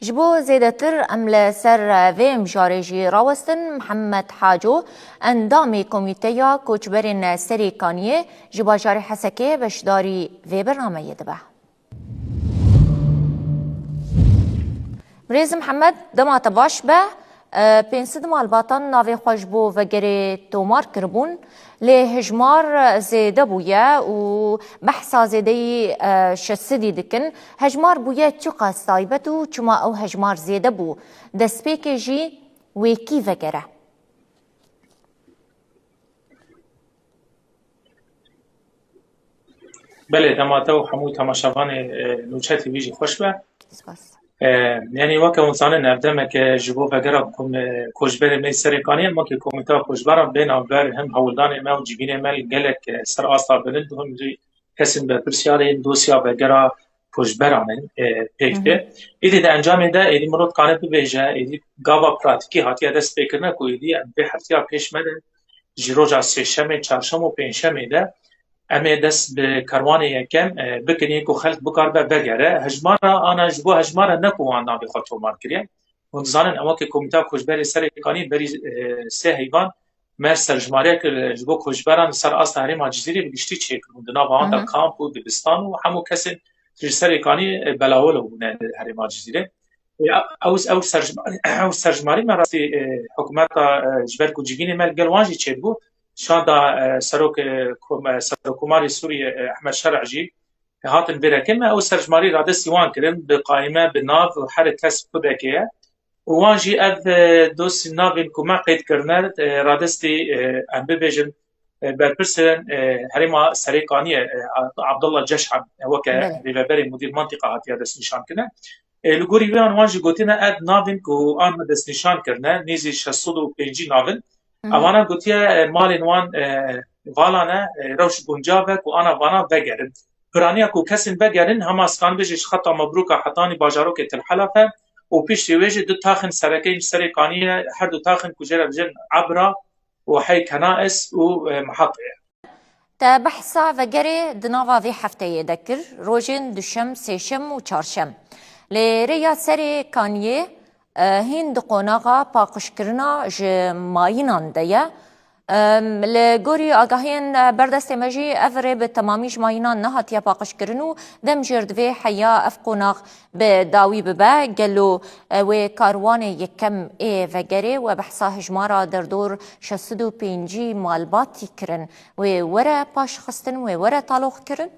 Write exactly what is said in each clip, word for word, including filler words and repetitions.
Ji bo zêdetir em li ser vê mijarê jî rawestin Mihemed Haco, endamê Komîteya Koçberên Serêkaniyê ji bajarê Hesekê beşdarî vê bernameyê dibe. Birêz Mihemed, dema te baş be. E, pênc sed malbatan navê xwe ji bo vegerê tomar kiribûn, lê hejmar zêde bûye û behsa zêdeyî, e, şeş sedî dikin. Hejmar bûye çiqas taybet û çima ew hejmar zêde bû? Destpêkê jî wê kî vegere? Belê, dema te û hemû temaşevanê, e, Nûçe T V jî xweş be. Spas. E, yanî weke hûn zanin, ev demeke ji bo vegera kom-, e, koçberê me Serêkaniyê, em wekî Komîteya Koçberan bêna ber him hewldanê me û civînê me li gelek, e, ser asta bilind û him jî kesên berpirsiyarên dosya vegera koçberan in, e, pêk tê. Hı hı. Îdî di encamê de êdî mirov dikare bibêje, êdî gava pratîkî hatiye destpêkirine ku êdî em vê heftiya pêş me de ji roja sêşemê, çarşem û pêncşemê de em ê dest bi kerwanê yekem, e, bikin, yên ku xelk bikaribe vegere. Hejmara ana ji bo hejmara ne ku wan navê xwe tomar kiriye. Hûn dizanin, em weke Komîteya Koçberê Serêkanî berî, e, sê heyvan me serjimareyek, e, ji bo koçberan li ser asta herêma Cizîrê bi giştî çêkir. Hûn di nava wan de Hı hı. kamp û dibistan û hemû kesên ji Serêkanî, e, belawelo bûne li herêma Cizîrê. E, ew, ew serjimarî, ew serjimarî me rastî, e, hikûmeta, e, ji ber ku civînê me li gel wan jî çêdibû, şanda, e, serok, e, kom-, e, Serokkomarê Sûriyê, e, Ehmed Şer'î jî hatin vê rê kirin. Me ew serjimarî radestî wan kirin, bi qayîme, bi nav û her kes xwedekê ye. Û wan jî ev, e, dosî navên ku me qeyd kirine, e, radestî, e, em bibêjin, e, berpirsên, e, herêma Serêkaniyê, e, Abdullah Ceş'ab, e, weke Belê. rêveberê mudîr mantîqa hatiye destnîşan kirine. E, li gorî wê an wan jî gotine ev navên ku an me destnîşan kirine, nêzî şeş sed û pêncî navin. Hı hı. Evana gotiye, e, malên wan, e, vala ne, e, rewş guncav e ku ana vana vegerin. Piraniya ku kesên vegerin, hema skan bêje ji xeta Mebrûka hetanî bajarokê Til Helaf e û piştî wê jî du taxên sereke yên Serêkaniyê, her du taxên ku jê re bijin Ebra û Hey Kenais û, e, Mihatê ye. Te behsa vegerê di nava vê hefteyê de kir, rojên duşem, sêşem û çarşem. Lê rêya Serêkaniyê, e, hîn di qonaxa paqijkirina ji mayînan de ye. Em, li gorî agahiyên, e, berdestê me jî ev rê bi temamî ji mayînan nehatiye paqijkirin û dem jêr divê heya ev qonax bi dawî bibe. Gelo, e, wê karwanê yekem ê vegerê we behsa hejmara derdor şeş sed û pêncî malbatî kirin, wê were paşxistin, wê were taloqkirin?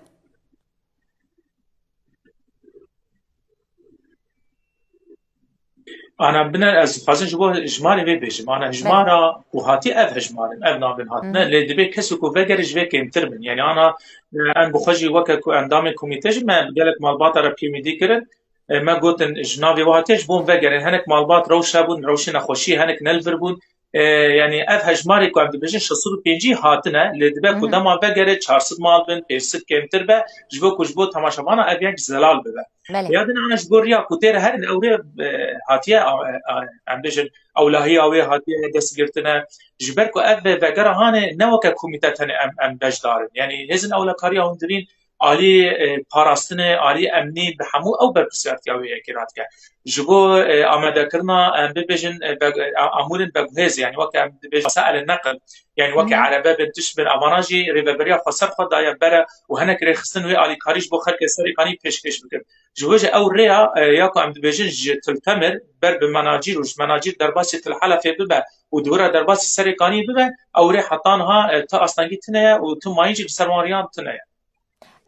Ana bine, ez dixwazim ji bo hejmarê vê bêjim. Ana Belê. hejmara ku hatiye ev hejmar in, ev navên hatine. Hı hı. Lê divê kesê ku vegere ji vê kêmtir bin. Yani ana, e, em bi xwe jî weke ku endamê komîte jî me gelek malbata re pêwîndî kirin. E, me gotin ji navê we hatiye ji bo vegerin. Hinek malbat rewş hebûn, rewşê nexweşiyê hinek ne li vir bûn. E, yani ev hejmarê ku em dibêjin şeş sed û pêncî hatine, lê dibe ku Hı hı. dema vegere çar sed mal bin, pênc sed kêmtir be, ji bo ku ji bo temaşevana ev yek zelal bibe. Belê. Ya din ana ji bo riya ku tê re herin ew rê, e, hatiye, e, e, em bêjin ewlahiya wê hatiye destgirtine. Ji ber ku ev vegera hanê ne weke komîte tenê em, em beşdar in. Yani hêzên ewlekariya hûn dibîn alî, e, parastinê, alî emnî bi hemû ew berpirsiyartiya wê yekê radike. Ji bo, e, amadekirina, em bibêjin, e, be-, e, amûrên veguhêz, yani weke em dibêjin wesaîlê neqil, yani weke Hı hı. erebe bin, tişt bin, evana jî rêveberiya xweser xwe daye bere û hinek rêxistin wê alîkarî ji bo xelkê Serêkanî pêşkêş bikin. Ji bo jî ew rêya, e, ya ku em dibêjin ji Til Temir ber bi Menacîr û ji Menacîr derbasî Til Helefê bibe û di wir re derbasî Serêkanî bibe, ew rê heta niha, e, ti astengî tune ye û ti mayîn jî li ser wan riyan tune ye.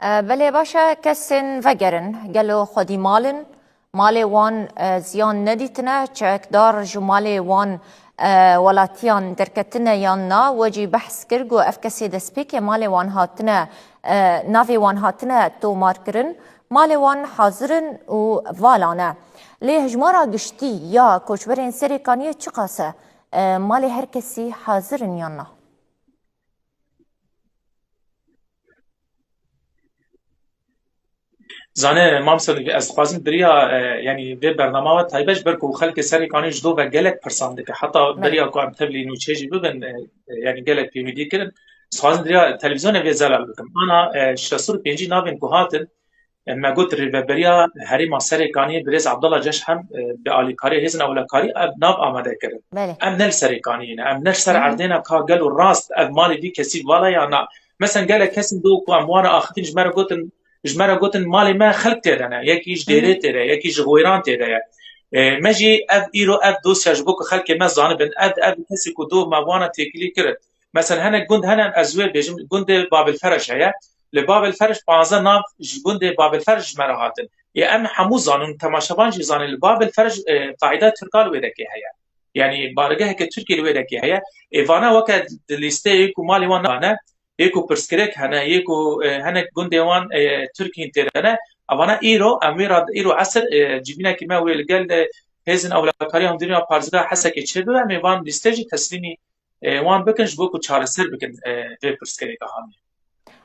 E, belê baş e, kesên vegerin, gelo xwedî mal in? Malê wan, e, ziyan nedîtine? Çekdar ji malê wan, e, welatiyan derketine yan na? We jî behs kir ku ev kesê destpêkê malê wan hatine, e, navê wan hatine tomarkirin. Malê wan hazir in û vala ne. Lê hejmara giştî ya koçberên Serêkaniyê çiqas e? E, malê her kesî hazir in yan na? Zane, Mam Sedîk, ez dixwazim beriya, e, yani vê bernama we taybet ji ber ku xelkê Serêkanî ji do ve gelek pirsan dike. Heta Belê. beriya ku em tevlî nûçê jî bibin, e, e, yani gelek pêwîdî kirin. Ez dixwazim beriya televîzyonê vê zelal bikim. Ana, e, şeş sed û pêncî navên ku hatin, E, me got rêveberiya Herêma Serêkaniyê birêz Abdullah Ceş hem, e, bi alîkarî hêzên ewlekarî ev nav amade kirin. Belê. Em ne li Serêkaniyê ne, em ne li ser erdê ne ka gelo rast ev malê vî kesî vala ya na. Mesela gelek kesên do ku em wana axifîn ji me re gotin, ji me re gotin malê me xelk tê de ne, yekî ji dêrê tê de, yekî ji xwêran tê de ye. E, me jî ev îro ev dosya ji bo ku xelkê me zanibin, ev, ev kesê ku do me wana têkilî kirin. Mesela hinek gund hene, ez wê bêjim, gundê Babil Ferej heye. Li Babil Ferej panzdeh nav ji gundê Babil Ferej ji me re hatin. Ê em hemû zanin, temaşevan jî zanin, li Babil Ferej, e, qaîda Tirka li wê dekê heye. Yanî bargeheke Tirkiyê li wê dekê heye. Ê vana weke di lîsteyê ku malê wan nane, yê ku pirsgirêk hene, yê ku, e, hinek gundê wan, e, Tirkîn tê de ne. Evana îro, em wê ra îro esir, e, civînekî me wê li gel, e, hêzên ewlekariya hundirîna parêzgeha Hesekê çêbibe, em ê van lîstê jî teslîmî e, wan bikin ji bo ku çareser bikin, e, vê pirsgirêka hamî.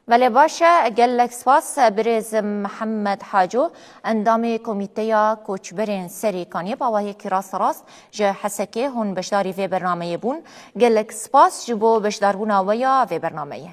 Belê baş e, gelek spas, e, birêz Mihemed Haco, endamê Komîteya Koçberên Serêkaniyê, bi awayekî rasterast ji Hesekê hûn beşdarî vê bernameyê bûn. Gelek spas ji bo beşdarbûna we ya vê bernameyê.